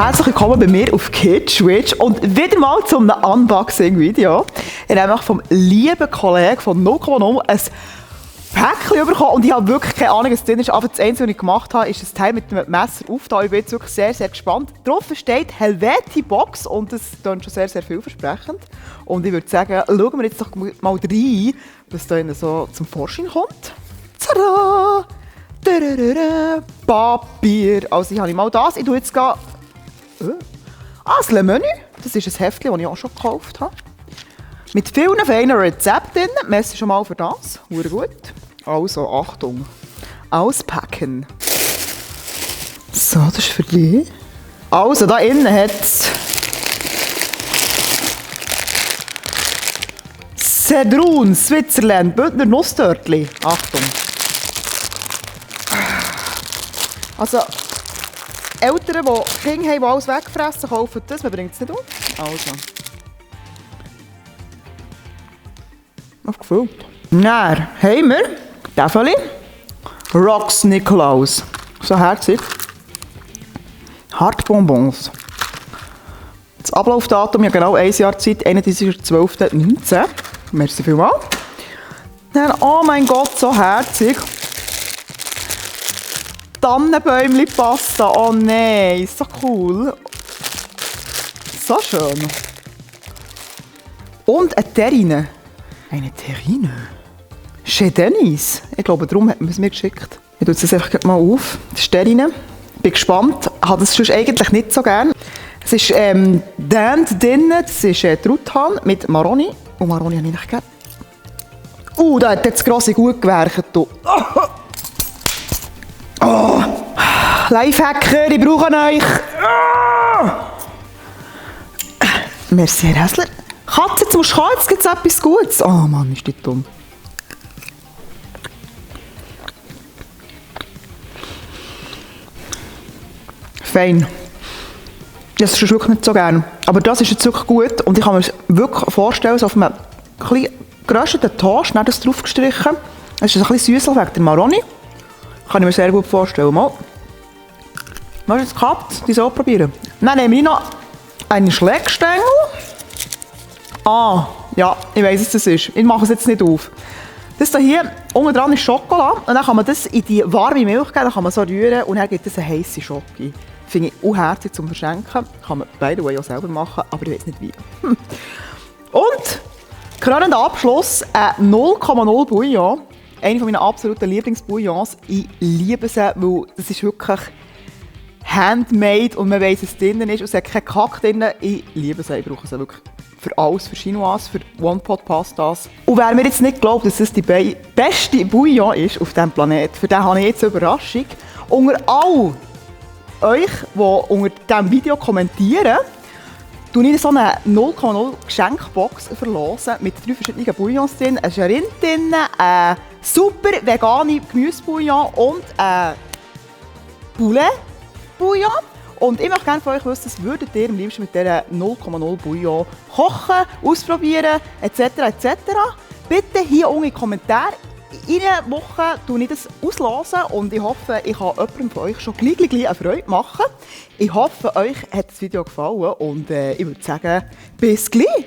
herzlich willkommen bei mir auf KidSwitch und wieder mal zu einem Unboxing-Video. Ich habe vom lieben Kollegen von 0,0 ein Päckchen bekommen und ich habe wirklich keine Ahnung, was drin ist. Aber das Einzige, was ich gemacht habe, ist das Teil mit dem Messer aufgetan. Ich bin jetzt wirklich sehr, sehr gespannt. Drauf steht Helveti Box und das klingt schon sehr, sehr vielversprechend. Und ich würde sagen, schauen wir jetzt doch mal rein, was da so zum Vorschein kommt. Tada! Papier. Also ich habe mal das. Ich tue jetzt das Le Menü. Das ist ein Heftchen, das ich auch schon gekauft habe. Mit vielen feinen Rezepten drin. Merci schon mal für das. Sehr gut. Also, Achtung. Auspacken. So, das ist für dich. Also, da innen hat es Cedrun, Switzerland, Bündner Nusstörtli. Achtung. Also, Eltern, die Kinder haben, die alles wegfressen, kaufen das. Man bringt es nicht auf. Also. Aufgefüllt. Dann haben wir Täfeli. Rocks Nikolaus. So herzig. Hartbonbons. Das Ablaufdatum ja genau 1 Jahr Zeit, 31.12.19. Merci vielmals. Dann, oh mein Gott, so herzig. Tannenbäumli-Pasta. Oh nein, ist so cool. So schön. Und eine Terrine. Eine Terrine? Chez Dennis. Ich glaube, darum hat man es mir geschickt. Ich tue es einfach mal auf. Das ist Terrine. Bin gespannt. Ich habe das sonst eigentlich nicht so gern. Es ist Dand drin. Das ist Truthahn mit Maroni. Und Maroni habe ich nicht gern. Da hat jetzt grosse gut gewerkt. Oh. Lifehacker, ich brauche euch. Merci, Herr Hässler. Katze, jetzt musst du kommen, jetzt gibt es etwas Gutes. Oh Mann, ist das dumm. Fein. Das ist wirklich nicht so gern. Aber das ist jetzt wirklich gut und ich kann mir wirklich vorstellen, so auf einem etwas gerösteten Toast, dann das drauf gestrichen. Es ist ein bisschen süß wegen der Maroni. Kann ich mir sehr gut vorstellen. Mal. Was ist das Katze? Die soll probieren. Dann nehme ich noch einen Schlägstängel. Ja, ich weiss, was das ist. Ich mache es jetzt nicht auf. Das hier unten dran ist Schokolade. Und dann kann man das in die warme Milch geben, dann kann man so rühren und dann gibt es eine heisse Schoki. Finde ich auch herzig zum Verschenken. Kann man by the way auch selber machen, aber ich weiß nicht wie. Und krönender Abschluss, 0,0 Bouillon. Eine meiner absoluten Lieblingsbouillons. Ich liebe sie, weil das ist wirklich handmade und man weiss, was drin ist. Und es hat keinen Kack drin. Ich liebe sie, ich brauche sie wirklich für alles, für Chinoise, für One-Pot-Pastas. Und wer mir jetzt nicht glaubt, dass es die beste Bouillon ist auf diesem Planeten, für den habe ich jetzt eine Überraschung. Unter all euch, die unter diesem Video kommentieren, verlose ich so eine 0,0 Geschenkbox verlosen mit 3 verschiedenen Bouillons drin. Ein Rind drin, ein super vegane Gemüsebouillon und ein Poulet-Bouillon. Und ich möchte gerne von euch wissen, was würdet ihr am liebsten mit dieser 0,0 Bouillon kochen, ausprobieren, etc. etc. Bitte hier unten in die Kommentare. In einer Woche tue ich das auslosen und ich hoffe, ich kann jemandem von euch schon gleich eine Freude machen. Ich hoffe, euch hat das Video gefallen und ich würde sagen, bis gleich!